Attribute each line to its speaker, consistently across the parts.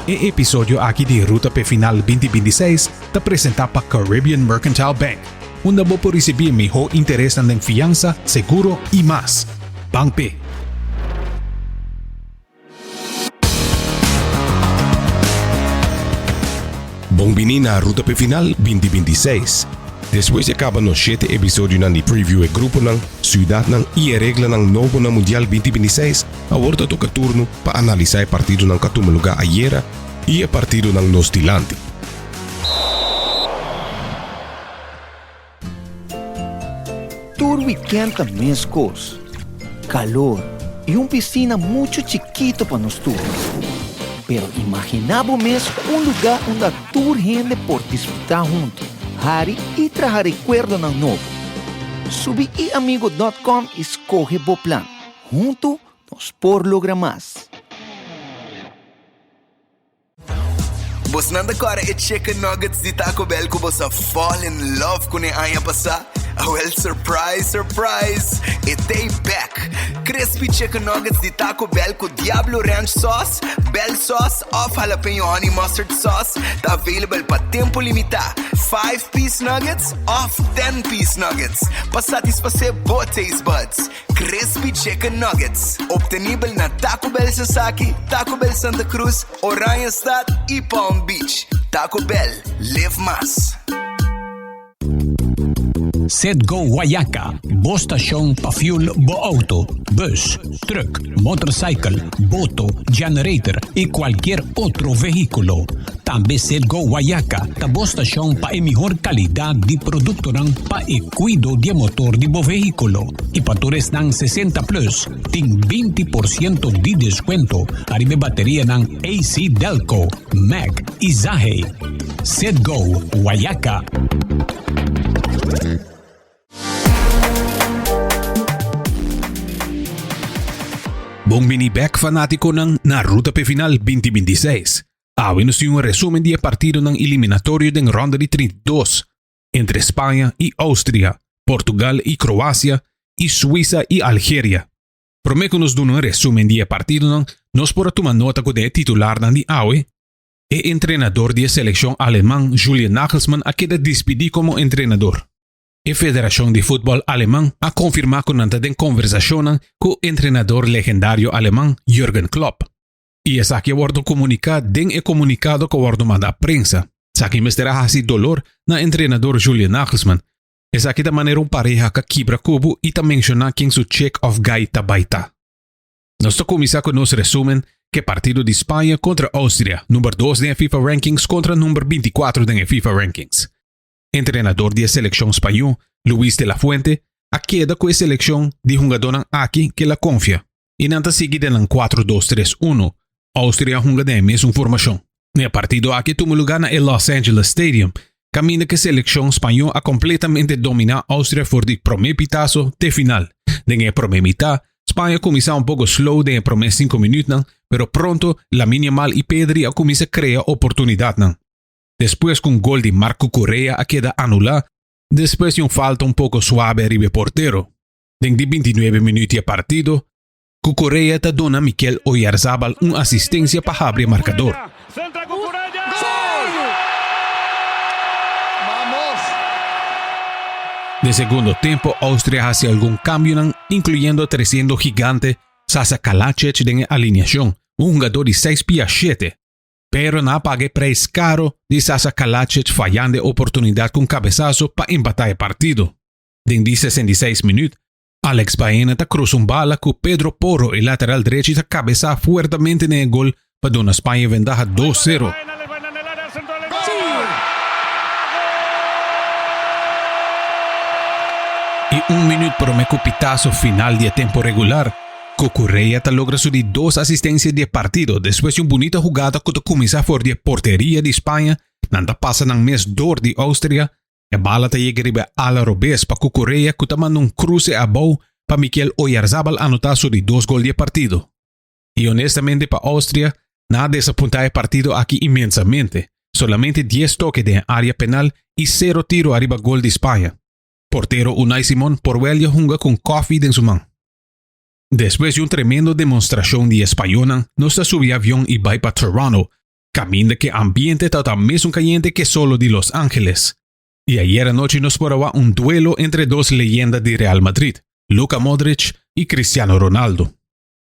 Speaker 1: E episodio aki di Ruta p'e Final 2026 ta presenta pa Caribbean Mercantile Bank, unda bo por ricibi e miho interesnan den fiansa, seguro y mas. Ban p'e! Bon bini na Ruta p'e Final 2026. Despues di a caba nos shete episodionan di preview e gruponan, ciudadnan y e reglanan nobo na Mundial 2026, Awor ta toca turno pa analisa e partidonan cu a tuma lugar ayera y e partidonan nos dilanti.
Speaker 2: Tur weekend ta mescos. Calor y un piscina mucho chikito pa nos tur. Pero imagina bo mes un lugar unda tur hende por disfruta hunto, hari y traha recuerdonan nobo. Subi iamigo dot com y scoge bo plan. Huntu nos por logra mas.
Speaker 3: Bosnan ta kòrda e chicken nuggets di Taco Bell ku bos a fall in love kuné aña pasá? Awèl surprise surprise! E t'ei bèk! Crispy chicken nuggets di Taco Bell ku Diablo Ranch sauce, Bell sauce òf jalapeño honey mustard sauce ta available pa tempu limitá. Five-piece nuggets òf ten-piece nuggets pa satisfasé bo taste buds. Crispy Chicken Nuggets, obtenibel na Taco Bell Sasaki, Taco Bell Santa Cruz, Oranjestad y Palm Beach. Taco Bell, live mas.
Speaker 4: Set Go Wayaca, bo stashon pa fuel bo auto, bus, truck, motorcycle, boto, generator y cualkier otro vehiculo. Tambe Set Go Wayaca ta bo stashon pa e mihor calidad di productonan pa e Cuido di e motor di bo vehiculo y pa tur esnan 60 plus tin 20 por ciento di descuento ariba e baterianan AC Delco, Mack y Zahe. Set Go Wayaca.
Speaker 1: Bon bini bek fanaticonan na Ruta p'e Final 2026. Awe nos tin un resumen di e partidonan eliminatorio den ronda di 32. entre Spaña i Austria, Portugal i Kroasia i Suisa i Algeria. Promé ku nos duna un resumen di e partidonan, nos por a tuma nota ku den e titularnan di awe, e entrenador di e selekshon aleman Julian Nagelsmann a keda dispidí komo entrenador. E federashon di futbòl aleman a konfirmá ku nan ta den konversashonnan ku entrenador legendario aleman Jürgen Klopp. I esaki a wòrdu komuniká den e komunikado ku a wòrdu manda prensa. Esaki mester a hasi dolor na entrenador Julian Nagelsmann. Esaki ta manera un pareha ka kibra kubu i ta menshoná ken su chick òf guy ta bai ta. Nos ta kuminsá ku nos resumen ku e partido di Spaña kontra Austria, number dos den e FIFA Rankings kontra number 24 den e FIFA Rankings. Entrenador di e selekshon spañó, Luis de la Fuente, a keda ku e selekshon di hungadónan aki ku el a konfia. I nan ta sigui den nan kuatro dos tres uno. Austria a hunga den e mesun formashon. E partido aki a tuma lugá na e Los Angeles Stadium, kaminda ku e selekshon spañó a kompletamente dominá Austria for di promé pitaso te final. Den e promé mitá, Spaña a kuminsá un poko slow den e promé sinku minütnan, pero pronto Lamine Yamal i Pedri a kuminsá krea oportunidatnan. Despues ku un gol di Marc Cucurella a keda anulá despues di un falta un poko suabe riba e portero. Den di 29 minuut di e partido, Cucurella ta duna Mikel Oyarzabal un asistencia pa habri e marcador. Den segundo tempo Austria haci algun cambionan, incluyendo treciendo gigante Sasa Kalajdzic den e alineacion, un hungador di seis pia shete. Pero nan a paga e prijs caro di Sasa Kalajdzic fayando e oportunidad cu un cabesazo pa empata e partido. Den di 66 minuut, Alex Baena ta cruza un bala cu Pedro Porro e lateral drechi ta cabeza fuertemente den e gol pa duna Spaña ventaha 2-0. Y un minuut prome cu pitazo final di e tempo regular, Cucurella ta logra su di dos asistencia di e partido despues di un bunita hugada cu ta cuminsa for di e porteria di Spaña, nan ta pasa nan mes door di Austria. E bala ta yega riba e ala robes pa Cucurella cu ta manda un cruce abou pa Mikel Oyarzabal anota su di dos gol di e partido. Y honestamente pa Austria, nan a desapunta e partido aki inmensamente, solamente dies toke den e area penal y cero tiro ariba gol di Spaña. Portero Unai Simon por wel ya hunga cu un koffie den su man. Despues di un tremendo demonstracion di e spañonan, nos ta subi avion y bay pa Toronto. Caminda cu e ambiente tabata mesun cayente cu e solo di Los Angeles. Y ayer anochi nos por a wak un duelo entre dos leyenda di Real Madrid, Luka Modric y Cristiano Ronaldo.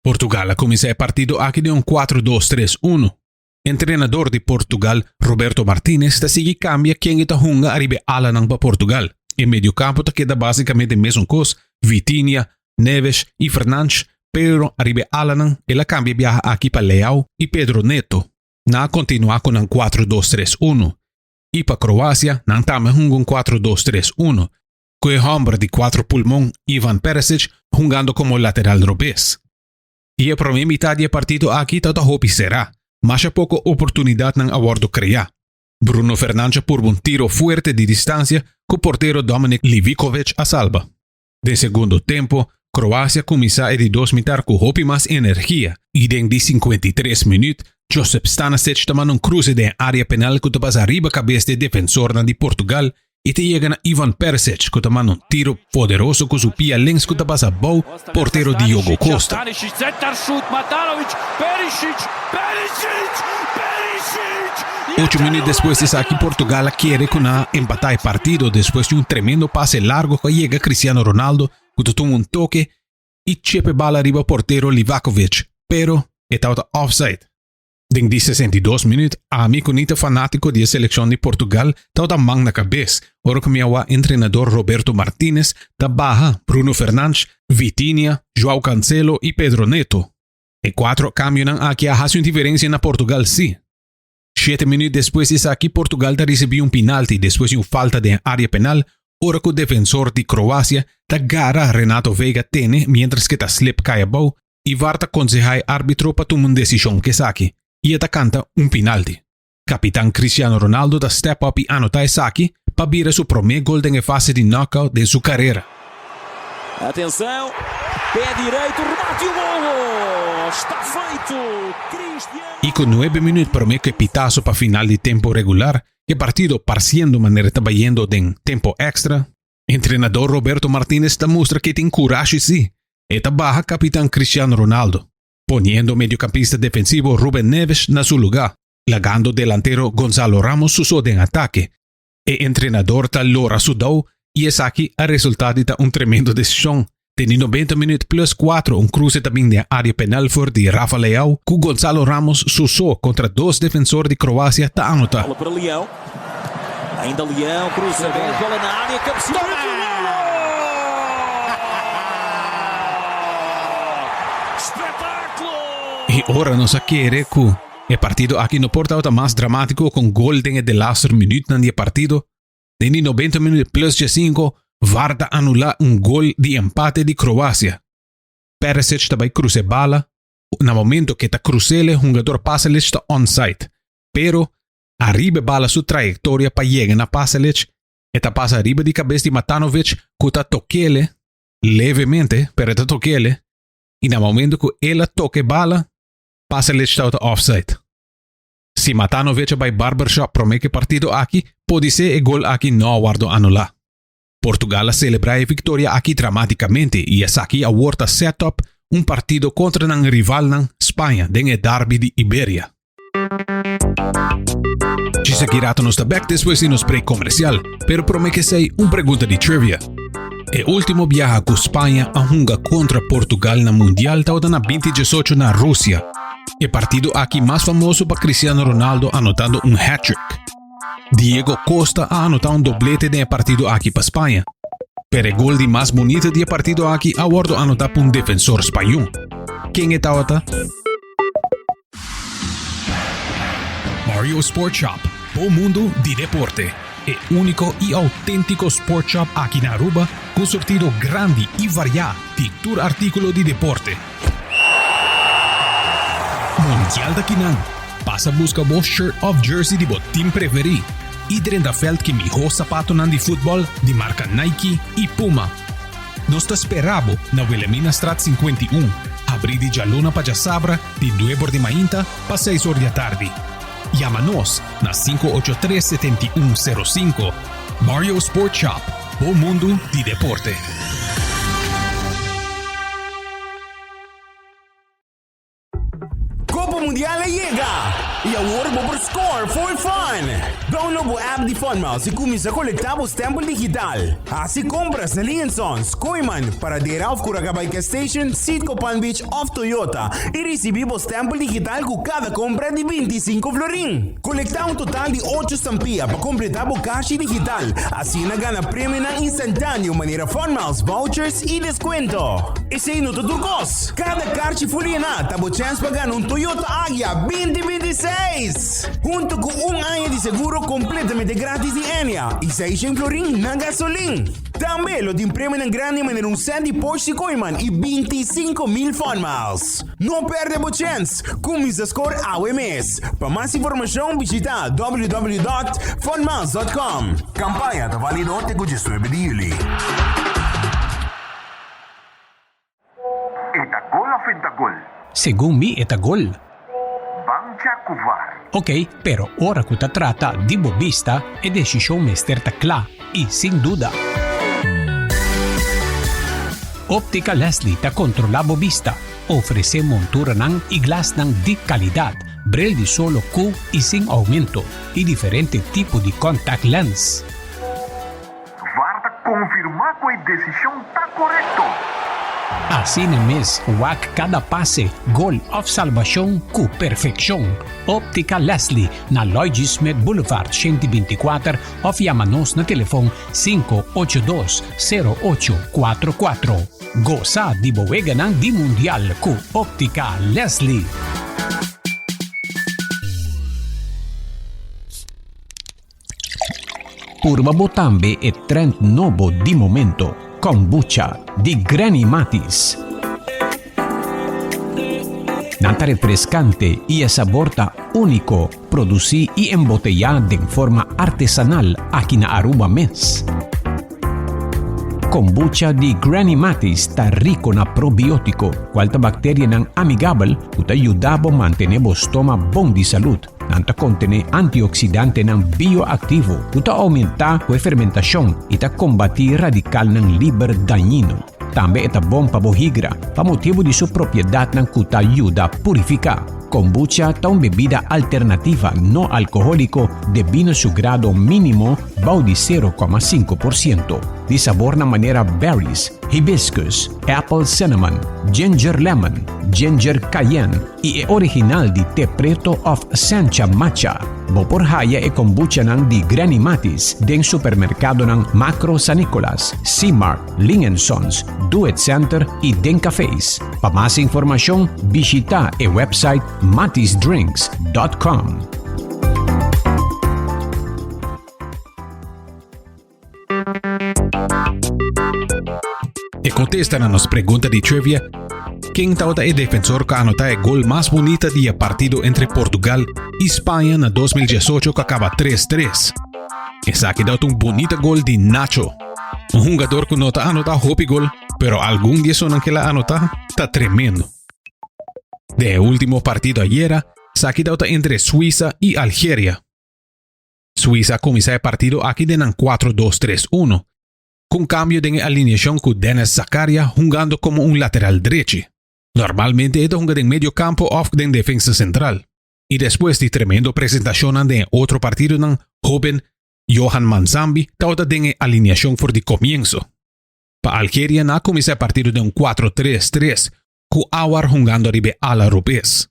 Speaker 1: Portugal a cuminsa e partido aki den un cuatro dos tres uno. Entrenador di Portugal, Roberto Martinez ta sigui cambia ken e ta hunga ariba e alanan pa Portugal. E mediocampo ta keda basicamente mesun cos, Vitinha, Neves y Fernandes, pero ariba e alanan el a cambia e biaha aki pa Leao y Pedro Neto. Nan a continua cu nan cuatro dos tres uno. Y pa Croacia nan tambe hunga un cuatro dos tres uno, cu e homber di cuatro pulmon Ivan Perisic hungando como lateral robes. Y e prome mitad di e partido aki ta ta hopi cera, masha poco oportunidadnan a wordo crea. Bruno Fernandes a purba un tiro fuerte di distancia cu portero Dominik Livakovic a salba. Den segundo tempo, Croacia cuminsa e di dos mitar cu hopi mas energia y den di 53 minuut Josip Stanisic ta manda un cruce den area penal cu ta pasa riba cabes di e defensornan di Portugal y ta yega na Ivan Perisic cu ta manda un tiro poderoso cu su pia links cu ta pasa bou portero Diogo Costa. Ocho minuut despues di esaki Portugal a kere cu nan a empata e partido despues di un tremendo pase largo cu a yega Cristiano Ronaldo cu ta tuma un toke y chep e bala riba portero Livakovic, pero e tabata offside. Den di 62 minuut ami cu ni ta fanatico di e seleccion di Portugal tabata man na cabes ora cu mi a wak entrenador Roberto Martinez ta baha Bruno Fernandes, Vitinha, Joao Cancelo y Pedro Neto. E cuatro cambionan aki a haci un diferencia na Portugal si. Shete minuut despues di esaki Portugal ta ricibi un pinalti despues di un falta den area penal ora cu defensor di Croacia ta gara Renato Veiga tene mientras cu e ta slip cay abou y var ta conseha e arbitro pa tuma un decision cu esaki y e ta canta un pinalti. Capitan Cristiano Ronaldo ta step up y anota esaki pa bira su prome gol den e fase di knockout den su carera.
Speaker 5: Atenção, pé direito, remate e o golo! Está feito! Cristiano.
Speaker 1: Y cu nuebe minuut prome cu e pitazo pa final di tempo regular, e partido parciendo manera ta bayendo den tempo extra, entrenador Roberto Martinez ta mustra cu e tin curashi si, e ta baha capitan Cristiano Ronaldo, poniendo mediocampista defensivo Ruben Neves na su luga, lagando delantero Gonzalo Ramos su so den atake. E entrenador ta lora su dou y esaki a resulta di ta un tremendo decision. Den di 90 minuut plus 4 un cruce ta bin den area penal for di Rafa Leao cu Gonzalo Ramos su so contra dos defensor di Croacia ta anota.
Speaker 5: Bola para Leão. Ainda Leão, cruzamento, bola na área, cabeceou e golo! Espetáculo!
Speaker 1: Y ora nos a kere cu e partido aki no por tabata mas dramatico con gol den e delaster minuutnan di e partido, den di 90 minuut plus 15 VAR ta anula un gol di empate di Croacia. Perisic ta bay cruza e bala, na momento cu e ta cruzele hungador Pasalic ta onside, pero ariba e bala su trayectoria pa yega na Pasalic, e ta pasa ariba di cabes di Matanovic cu ta tokele levemente, pero e ta tokele, y na momento cu el a toca e bala, Pasalic tabata offside. Si Matanovic a bay barbershop prome cu e partido aki, podise e gol aki no a wordo anula. Portugal a celebra e victoria aki dramaticamente y esaki awor ta set up un partido contra nan rivalnan Spaña den e Derby di Iberia. Djis aki rato nos ta bek despues di nos break comercial, pero prome cu esey un pregunta di trivia. E ultimo biaha cu Spaña a hunga contra Portugal na Mundial tabata na 2018 na Rusia. E partido aki mas famoso pa Cristiano Ronaldo anotando un hat-trick. Diego Costa a anota un doblete den e partido aki pa Spaña. Pero e gol di mas bunita di e partido aki a wordo anota pa un defensor spañol. Ken e tawata? Mario Sport Shop, bo mundo di deporte. E unico y autentico sport shop aki na Aruba cu surtido grandi y varia di tur articulo di deporte. Mundial ta kinan. Pasa busca bo shirt of jersey di bo team preferi y drenta veld ki miho zapatonan di futbol di marca Nike y Puma. Nos ta spera bo na Wilhelminastraat 51, habri di djaluna pa djasabra di nuebe or di mainta pa seis or di atardi. Yama nos na 583 7105. Mario Sport Shop, bo mundu di deporte.
Speaker 3: Copa Mundial a yega!
Speaker 6: Y awor bo por score for fun! Download bo app di Funmiles y cuminsa colecta bo stempel digital. Haci compras na Lee Sons, Kooyman, Paradera of Curacabay Gas Station, Citgo Palm Beach of Toyota y ricibi bo stempel digital cu cada compra di 25 florin. Colecta un total di ocho stampia pa completa bo cashi digital, asina gana premionan instantaneo manera Funmiles, vouchers y descuento. Esey no ta tur cos! Cada carchi full llena ta bo chens pa gana un Toyota Agya 2026! Hunto cu un aña di seguro completamente gratis di Enya y 600 florin na gasolin. Tambe lo tin premionan grandi manera un set di Porsche Kooiman y 25,000 Fun Miles. No perde bo chens! Cuminsa score awe mes! Pa mas informacion bishita www.funmiles.com. Campaña ta valido te cu 19 di juli.
Speaker 7: E ta gol of e ta gol?
Speaker 4: Segun mi e ta gol.
Speaker 7: Ban cha cu var.
Speaker 4: Ok, pero ora cu ta trata di bo bista, e decision mester ta cla y sin duda. Optica Leslie ta controla bo bista, ofrece monturanan y glasnan di calidad, bril di solo cu y sin aumento, y diferente tipo di contact lens.
Speaker 7: Var ta konfirmá ku e desishon ta korekto.
Speaker 4: Asina mes, wak kada pase, gol òf salbashon ku perfekshon. Óptica Leslie na Lloyd G. Smith Boulevard 124 òf yama nos na telefon 582 0844. Gosa di bo weganan di Mundial ku Óptica Leslie. Purba bo tambe e trend nobo di momento, Kombucha di Granny Matis. Nan ta refrescante y e sabor ta unico, produci y embotella den forma artesanal aki na Aruba mes. Kombucha di Granny Matis ta rico na probiotico, cual ta bacterianan amigabel cu ta yuda bo mantene bo stoma bon di salud. Nan ta kontené antioksidantenan bioaktivo ku ta oumentá ku e fermentashon i ta kombatí radikalnan liber dañino. Tambe e ta bon pa bo higra pa motibu di su propiedatnan ku ta yuda purifiká. Kombucha ta un bebida alternativa no alkohóliko debí na su grado mínimo bou di 0,5%, di sabornan manera berries, hibiscus, apple cinnamon, ginger lemon, ginger cayenne, i e original di te preto of sencha matcha. Bo por haya e kombuchanan di Granny Matis den supermerkadonan Makro San Nicolas, Seamark, Ling and Sons, Do It Center i den cafés. Pa mas informashon bishita e website matisdrinks.com.
Speaker 1: E contesta na nos pregunta di trivia, ken tabata e defensor ku a anota e gol mas bunita di e partido entre Portugal i Spaña na 2018 ku a kaba 3-3? Esaki tabata un bunita gol di Nacho, un hungador ku no ta anota hopi gol, pero algun di esonan ku el a anota ta tremendo. Den e ultimo partido ayera, esaki tabata entre Suiza i Algeria. Suiza a kuminsá e partido aki den nan 4-2-3-1, ku un kambio den e alineashon ku Denis Zakaria hungando komo un lateral drechi. Normalmente e ta hunga den medio kampo òf den defensa sentral. I despues di tremendo presentashonnan den e otro partidonan, hóben Johan Manzambi tabata den e alineashon for di komienso. Pa Algeria nan a kuminsá e partido den un 4-3-3, ku Aouar hungando riba e ala robes.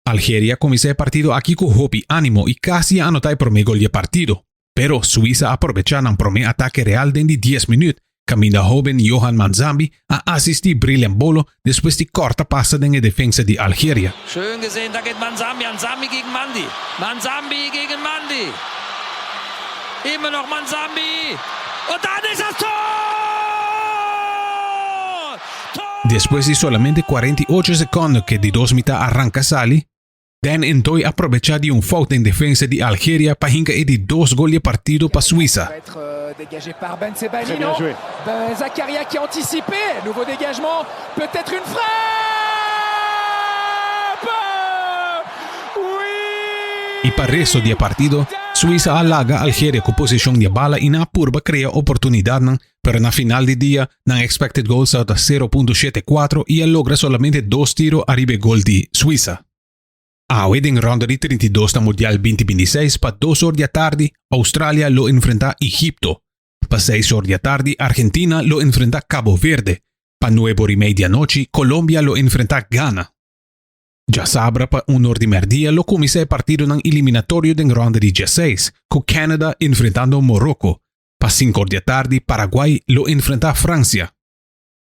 Speaker 1: Algeria a kuminsá e partido aki ku hopi ánimo i kasi a anotá e promé gol di e partido. Pero Suisa a probechá nan promé atake real den di dies minüt, kaminda hóben Johan Manzambi a asistí Bril Embolo despues di kòrta pasa den e defensa di Algeria.
Speaker 5: Schön gesehen, da geht Manzambi, Manzambi gegen Mandi, Manzambi gegen Mandi, immer noch Manzambi und dann ist das Tor!
Speaker 1: Despues di solamente 48 sekondo ku e di dos mitá a ranka sali, Dan Ndoye a probechá di un fout den defensa di Algeria pa hinka e di dos gol di e partido pa Suisa. I pa resto di e partido, Suisa a laga Algeria ku posishon di e bala i nan a purba krea oportunidatnan Pero na final di dia, nan expected goals tabata 0.74 y a logra solamente dos tiro ariba e gol di Suiza. Awe den ronda di 32 na Mundial 2026 pa dos or di atardi Australia lo enfrenta Egipto. Pa seis or di atardi Argentina lo enfrenta Cabo Verde. Pa nuebe or y mei di anochi Colombia lo enfrenta Ghana. Djasabra pa un or di merdia lo cuminsa e partidonan eliminatorio den ronda di dieseis, cu Canada enfrentando Morocco. Pa cinco or di atardi Paraguay lo enfrenta Francia.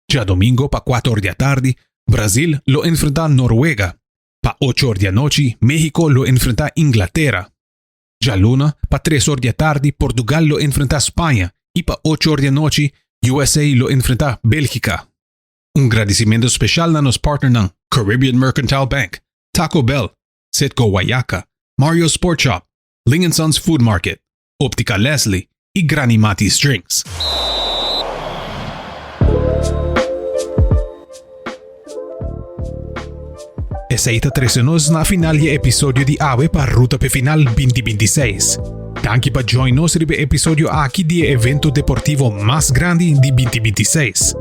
Speaker 1: Djadomingo pa cuatro or di atardi Brazil lo enfrenta Noruega. Pa ocho or di anochi Mexico lo enfrenta Inglatera. Djaluna pa tres or di atardi Portugal lo enfrenta Spaña y pa ocho or di anochi USA lo enfrenta Belgica. Un gradicimento special na nos partnernan Caribbean Mercantile Bank, Taco Bell, Citgo Wayaca, Mario Sport Shop, Ling and Sons Food Market, Optica Leslie y Granny Matty's Drinks. Esei ta trece nos na final di e episodio di awe pa Ruta p'e Final 2026. Danki pa join nos riba e episodio aki di e evento deportivo mas grandi di 2026.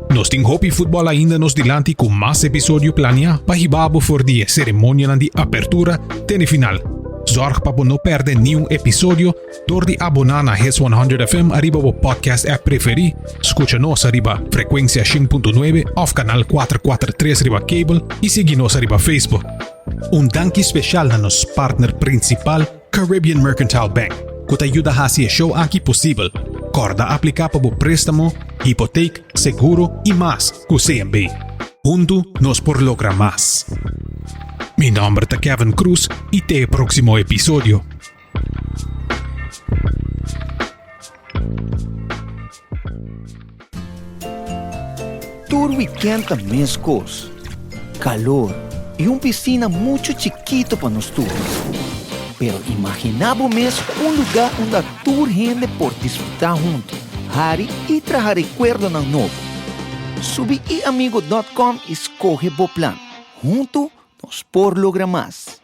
Speaker 1: Nos tin hopi futbol ainda nos dilanti ku mas episodio plania pa hiba bo for di e seremonianan di apertura te na e final. Zorg pa bo no perde niun episodio dor di aboná na Hits 100 FM ariba bo podcast app preferí, skucha nos ariba frekuensia 100.9 òf kanal 443 riba cable i sigui nos ariba Facebook. Un danki speshal na nos partner prinsipal Caribbean Mercantile Bank ku ta yuda hasi e show aki posibel. Kòrda apliká pa bo préstamo, hipotek, seguro i mas ku CMB. Huntu nos por logra mas. Mi nòmber ta Kevin Cruz i te e próksimo episodio.
Speaker 2: Tur weekend ta mescos. Calor y un piscina mucho chikito pa nos tur. Pero imagina bo mes un lugar unda tur hende por disfruta hunto, hari y traha recuerdonan nobo. Subi iamigo dot com y scoge bo plan. Hunto nos por logra mas.